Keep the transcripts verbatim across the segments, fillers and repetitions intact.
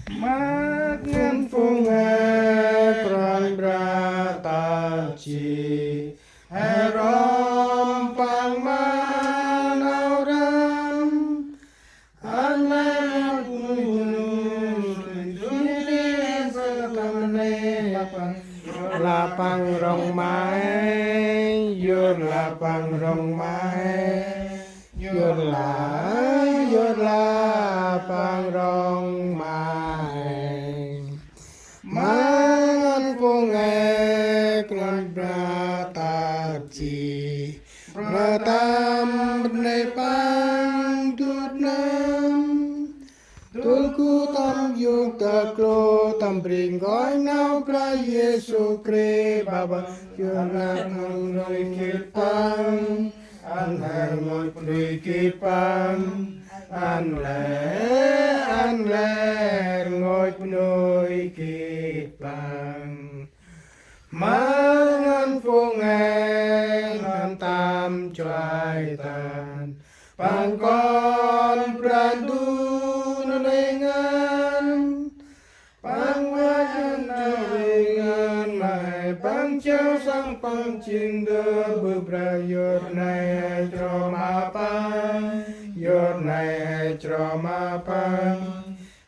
Mât ngăn phung he Kôranh Brah ta jêh, he rom păng ma nau răm. Ăn lĕ bunuyh, bunuyh, bunuyh, bunuyh, bunuyh, bunuyh, bunuyh, bunuyh, bunuyh, bunuyh, bunuyh, bunuyh, Yor lah păng rŏng ma he, yor lah, yor lah păng rŏng ma he. Ma ngăn phung he Kôranh Brah ta jêh, Brah tâm bơnê păng dŭt nơm. Dôl gŭ tâm yôk ta klô tâm bri nkoch nau Brah Yêsu Krist ba bơh. Yor năp hăng rngôch gĭt păng, ăn lĕ rngôch bunuyh gĭt păng, ăn lĕ, ăn lĕ rngôch bunuyh gĭt păng. Ma ngăn phung he ngăn tâm chuai tan. Păng Kon Brah Ndu nanê̆ ngăn. Păng vay ăn nanê̆ ngăn ma he păng jao săng păng jêng ndơ ƀư brah. Yor nây he chro ma păng. Yor nây he chro ma păng.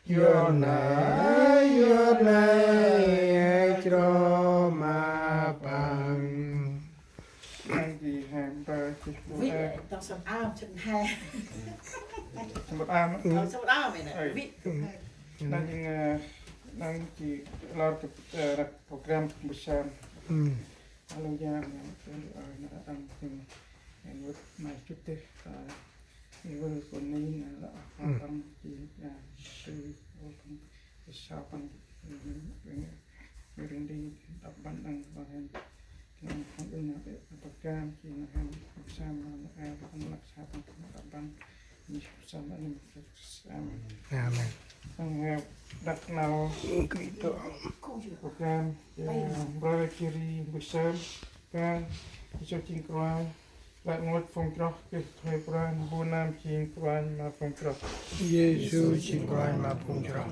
Yor nây, yor nây he chro ma păng. Nang di hem ba di bu Wi, e. Tong sâm am sâm he. Sâm am. Tong sâm am ini. Ê. Wi. Nang di, e, nang di lor ke, e, program besar. Alo ya, ya, ya, na ang sing. Yang wut mai chut deh. Iwal kon ni na la apang ci ya tu apang sa pang ring ring ding apang ang pang hen. Nang pang ung na pe apang ci na hen sa ma na ai pang lak sa pang apang ni sa ma ni sa ma. Amen. Ang he dak nau program ya brother kiri besar kan iso cingkruan. Lĕ rngôch phung chroh geh thoi Kôranh, bu nơm jêng Kôranh ma phung chroh. Yêsu jêng Kôranh ma phung chroh.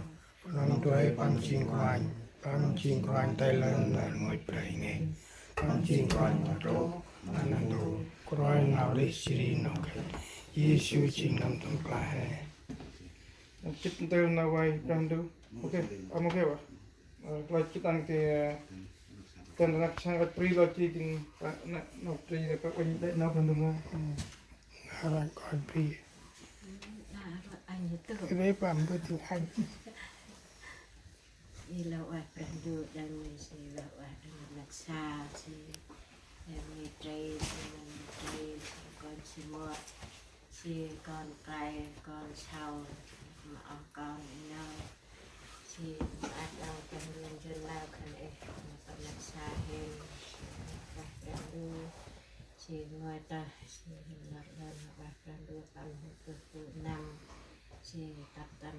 Nơm tuê Păng jêng Kôranh, Păng jêng Kôranh tay lơn ma rngôch brei ngih. Păng jêng Kôranh ma trôk, ma neh ntu, Kôranh nau rêh jêh ri nau khât. Yêsu jêng nơm tâm plah he. Nơm chit ntil nau vay Brah Ndu. Ok, âm ok wa. Ơ, lôch gĭt ăn ti, ơ, ten rnăk sang ăt bri lôch gĭt dĭng, pa, nă, nau bri, pa, uănh, đĕ, nau, Brah Ndu, nă. Rnăk ăt bri. Rê pa mbơh dĭng anh. Ê lô ueh Brah Ndu đăng mê si, lô ueh đăng rnăk sa si, đăng mê trê si, đăng mê trê si, kon si mot. Si kon krai, kon sau, ma oh kon ino. Si ma ăt đăng kơnh lăng jun lau khan êh, ma kon năk sa hên, ma bah Brah Ndu. Si ngơi tah, si hên lăr lăn, ma bah Brah Ndu, păng hên kơh bu năm. Si tăp tâm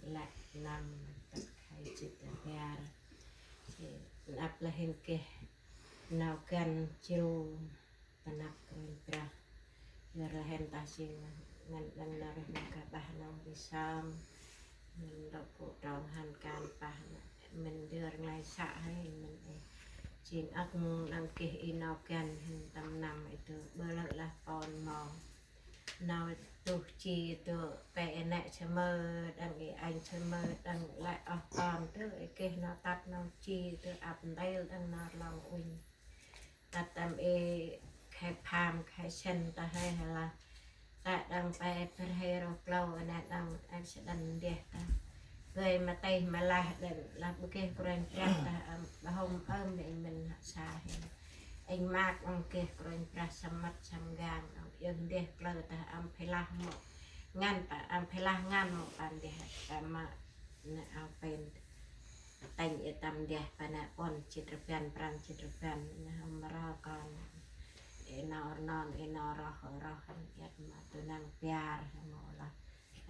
lăk năm, tăp khai jêt biar. Si năp lah hên geh nau găn jru. Ta năp Kôranh Brah. Yor lah hên tah jêng ngăn đăng nau rêh ma gah bah nau bi sơm. Ngăn lŏ bu trong hăn kan pah nă. Mĭn ndơ nglay să hên mĭn êh. Jêng ăt đăng geh i nau găn hên tâm năm ê dô. Bơ lơ lah pon mâu. Nau tuh chi dô pe ê nĕ samơ đăng ê anh samơ đăng lĕ oh kon dô ê geh nau tăp nau chi dô ăp ntil đăng nau rlong uănh. Ta tâm ê khai pham, khai sân ta hơi hê lah. Ta đăng pe bơr hơi rô klâu, nê đăng em sẽ đăng ndeh ta. Gơi ma têh ma lah đăng lah bơ geh Kôranh Brah ta âm, ba hôm âm ê mĭn hă sa hên. Êng mak đăng geh Kôranh Brah săm măt săm gang, đăng iơng ndeh klâu ta âm phê lah mô. Ngăn ta âm phê lah ngăn mô pa ndeh ta ma nê ao pen. Tanh ê tâm ndeh pa nê pon jêt rban, pran jêt rban, nê hôm ro kon. Ê nau rnon, ê nau roh, roh, ê ma tu năng piar, mâu lah.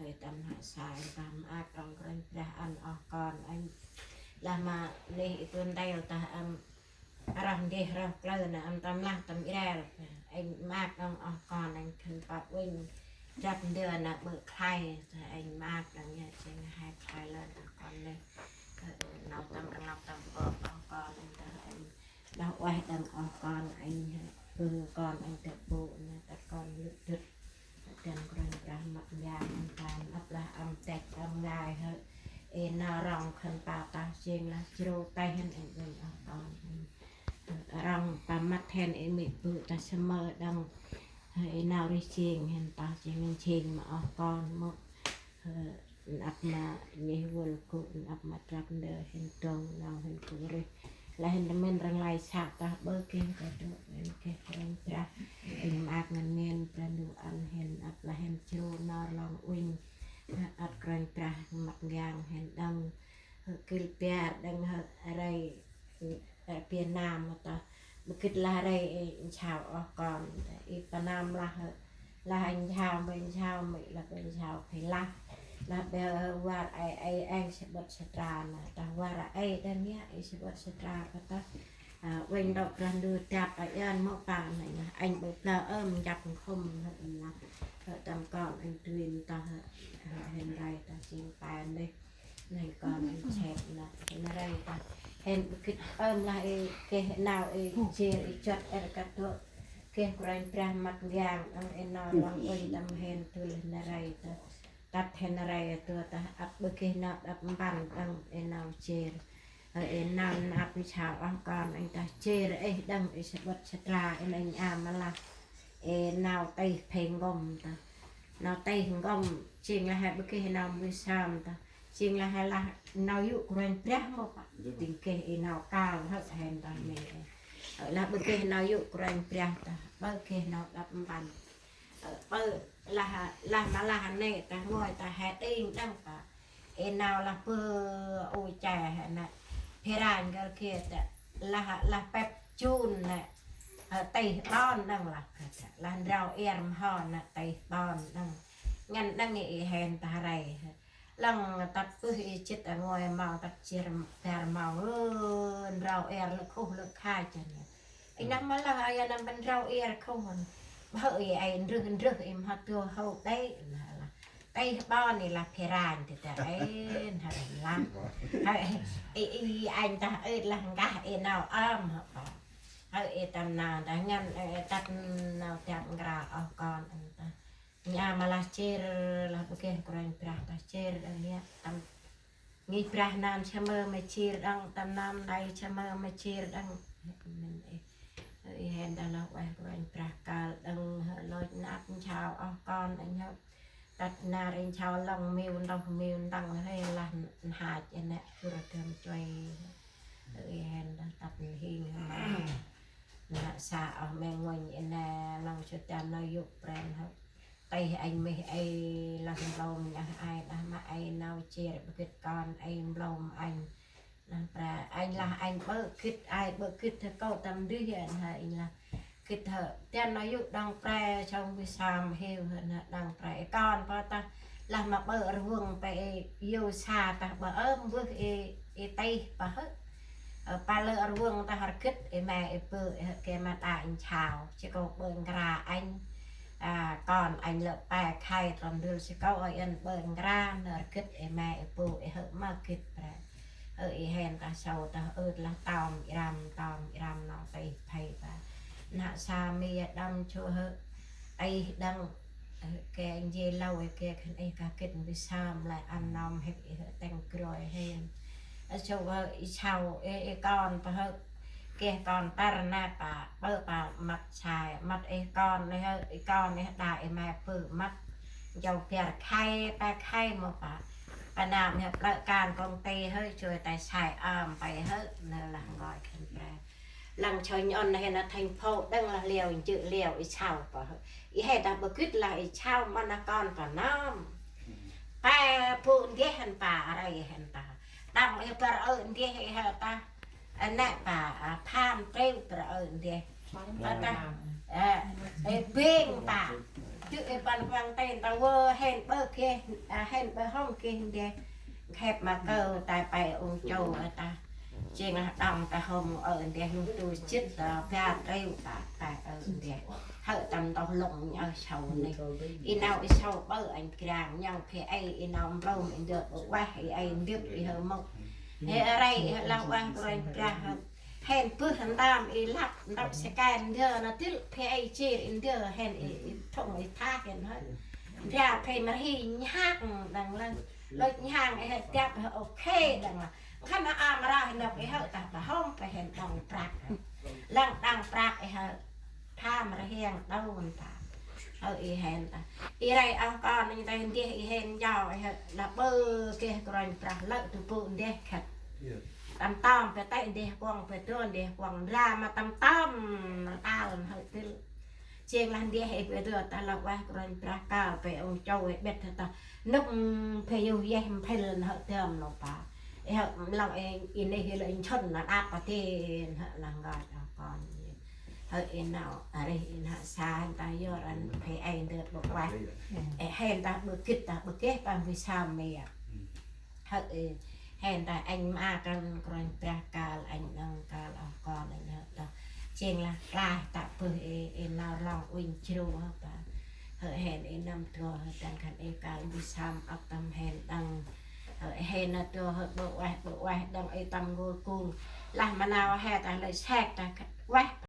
Ê tâm hă sa, ê tâm ăt đăng Kôranh Brah ăn oh kon, ê lah ma neh ê tu ntil tah âm. Roh ndeh roh klơ nê âm tâm lah tâm irel. Ê ma đăng oh kon, ê khân pă uănh. Drăp ndơ nê bơ khlay, ê ma đăng ya jêng hai khlay lơn oh kon neh. Anh hơ, bơ kon anh tơ bu na, ta kon lŭt dŭt. Dăn Kôranh Brah măt yang ăn tan, ăp lah âm têk âm ngai hơ. Ê nau rŏng khân păng ta jêng lah jrô tay hên anh ƀơ̆ng oh kon. Rŏng ta măt hên ê mê̆ bu ta samơ đăng. Hơ ê nau rêh jêng hên ta jêng hên jêng ma oh kon mơ̆. Hơ, năp ma nhih vul gŭ, năp ma trăp ndơ hên dŏng nau hên gŭ rêh. Lah hên tâm mĭn răng lai săk tah ƀơ geh ta dŏ, hên geh Kôranh Brah. Êng maak ngăn ngên Brah Ndu ăn hên ăp lah hên jrô nau rlong uănh. Ăt Kôranh Brah măt yang hên đăng. Hơ, gĭl biar đăng hơ, rây, ơ, Việt Nam ta. Ƀơ gĭt lah rây, ê, nchao oh kon. Ê, pa nam lah, hơ, lah anh nchao, ƀơi nchao, mĭ lah ƀơi nchao, phải lah. Lah ƀơ, hơ, war ai, ai, anh sa ƀŭt sa tra na. Ta war ai, đăng ya, ê, sa ƀŭt sa tra, pa ta. À, uănh đŏk Brah Ndu dăp, ai, ăn mâu pa na, anh ƀơ blơ, ơ, mjăp nkhŭm, hơ, na. Hơ, tâm kon, anh tui ta, hơ, hên rây, ta jêng pa nê. Nây kon anh chep na, hên rây ta. Hên ƀơ gĭt ơm lah ê, geh nau ê, jêr ê, jot ê, rkăt dŏ. Geh Kôranh Brah măt yang, đăng ê nau rlong uănh tâm hên dŭl hên rây ta. Tât hên rây ta, ta ăp ƀơ geh nau đăp mpăn, đăng ê nau jêr. Ơ, ê nau năp nchao oh kon, anh ta jêr ê, đăng ê sa ƀŭt sa tra, ê anh a ma lah. Ê nau tih phê ngom ta. Nau tih ngom, jêng lah hê ƀơ geh nau mbơh sơm ta. Jêng lah hê lah nau yô̆ Kôranh Brah mâu pa. Tĭng geh ê nau kal hơ̆ hên ta mê. Ơ, lah ƀơ geh nau yô̆ Kôranh Brah ta. Ƀơ geh nau đăp mpăn. Ơ, ƀơ lah, lah ma lah nê ta ngơi ta hê tĭng đăng pa. Ê nau lah bơ u che hê na. Phê ranh găl geh ta. Lah, lah pep chun na. Ơ, tih ƀon đăng lah. Lah ndrao iăr mho na tih ƀon đăng. Ngăn đăng ê hên ta rây. Lăng tât bơh ê jêt a ngôi mâu tât jêr bar mâu. Ơ, ndrao iăr lơ khuh lơ khai chăn. Ê nâm ma lah ai nâm bân ndrao iăr khuh. Bơ ê ai ndrơh ndrơh ê mho tuh hâu đê. Lah lah. Tih ƀon ê lah phê ranh tê ta ê, hơ lah. Hơ ê, ê, ê, anh ta ê lah ngah ê nau ơm hơ pa. Hơ ê tâm nau ta ngăn ê tât nau dăp nkra oh kon anh ta. Nya ma lah jêr lah ƀơ geh Kôranh Brah ta jêr đăng ya tâm. Ngih Brah nam samơ ma jêr đăng, tâm nam đai samơ ma jêr đăng. Mĭn ê. Ê hên ta lah ueh Kôranh Brah kal đăng hơ lôch năp nchao oh kon anh hơ. Tât nar ê nchao lŏng miu ntoh miu ntăng hê lah nhach ê nê jur gam chuê. Ê hên ta tât nhing hơ ma. Nă sa oh meng nguênh ê nê lŏng sŭt ta nau yô̆ pren hơ. Tih anh mih ê lah mblom nhah ai đah ma ê nau jêr ƀơ gĭt kon ê mblom anh. Lah pra anh lah anh ƀơ gĭt ai ƀơ gĭt hơ kâu tâm dih hơ anh lah. Gĭt hơ, tian nau yô̆ đăng pre sông bi sam hêu hơ na đăng pre. Ê kon pa ta lah ma ƀơ rvâng pe ê yô sa ta ƀơ ơm bơh ê, ê tih pa hơ. Ơ, pa lơ rvâng ta hơr gĭt ê me ê bơ ê hơ ke ma ta anh chao. Chê kâu ƀơ nkra anh. À, kon anh lơ pe khai tròn dul chê kâu ơi anh ƀơ nkra nơ hơr gĭt ê me ê bơ ê hơ ma gĭt pre. Ơ, ê hên ta sâu ta ơt lah tơm i răm, tơm i răm nau tih phay ta. Nă sa mi đăm chô hơ, ê đăng, ơ, ke njê lâu ê ke khân ê ka gĭt bi sam lai ăn nơm hĕ ê hơ teng groi hên. Ơ, sâu hơ, ê sâu, ê, ê kon pa hơ, ke kon tar nă pa, ƀơ pa măt sai, măt ê kon ê hơ, ê kon ê đa ê me pư măt. Jâu biăr khay, pe khay mâu pa. Pa nơm hĕ plơ̆ kan kông ti hơ, chuê tay sai ơm pe hơ, nơ lah ngơi khân pre. Lăng choi nhon hên na thành phố đăng lah liêu, njư liêu, ê sâu pa hơ. Ê hên ta ƀơ gĭt lah ê sâu ma na kon pa nơm. Pe bu ndeh hên pa, rây hên ta. Đăm ê bar ơ ndeh ê hơ ta. Ơ nĕ pa, a, pham triu bar ơ ndeh. Pa ta, ơ, ê bêng pa. Chư ê păn păng tên ta vơ hên ƀơ geh, a, hên ƀơ hông geh ndeh. Khep ma kơ tai pe ung châu ơ ta. Jêng lah đăm ta hông ơ ndeh nung tu chit ta ba triu ta, ta ơ ndeh. Hơ tâm tôh lông nhơ sâu nê. Ê nau ê sâu ƀơ anh krang nhông khe ê, ê nau mblom ê ndơ ƀơ ueh ê, ê ndưp ê hơ mông. Hê rây hê lah ueh Kôranh Brah hơ. Hên bơh ntơm i lăp ntŭk seken ndơ nơh dĭl, phe ê jêr i ndơ hên i, i thŭng i thah hên hơi. Ndra phe mrhi nhhak đăng lăng. Lôch nhhak i hơi tiăp hơi ok đăng lăng. Khân a mra nôk i hơi tah ta hôm phe hên đŏng prăk. Lăng đŏng prăk i hơi. Pham rhiăng đôn ta. Hơi i hên ta. I rai oh kon i ta ndeh i hên jao i hơi. Lah bơ geh Kôranh Brah lơ̆ du bŭ ndeh khât. Tâm tơm phe tê ndeh kuŏng phe dô ndeh kuŏng ndra ma tâm tơm rtal hơi tĭl. Jêng lah ndeh i phe dô ta lŏ ueh Kôranh Brah kơl phe ung châu i bet ta. Nŭp phe yuh yeh mphil hơi tơm nô pa. I hơi lăng i, i neh i lơ i nchŭn na đap pa tê hơi lăng ngot oh kon. Hơi i nau, arih i nau sa ta yor ăn phe ê ndơ bơ ueh. Ê hên ta bơ gĭt ta bơ geh păng vi sam mê. Hơi i hên ta anh ma kăn Kôranh Brah kal, anh nâng kal oh kon anh hơi ta. Jêng lah klaih ta bơh i, i nau rlong uănh jrô hơi ta. Hơi hên i năm dua hơi tăng khân i kal vi sam ăp tâm hên đăng. Hơi hên na dua hơi bơ ueh, bơ ueh đăng i tâm ngôl kung. Lah ma nau he ta lơi sek ta ueh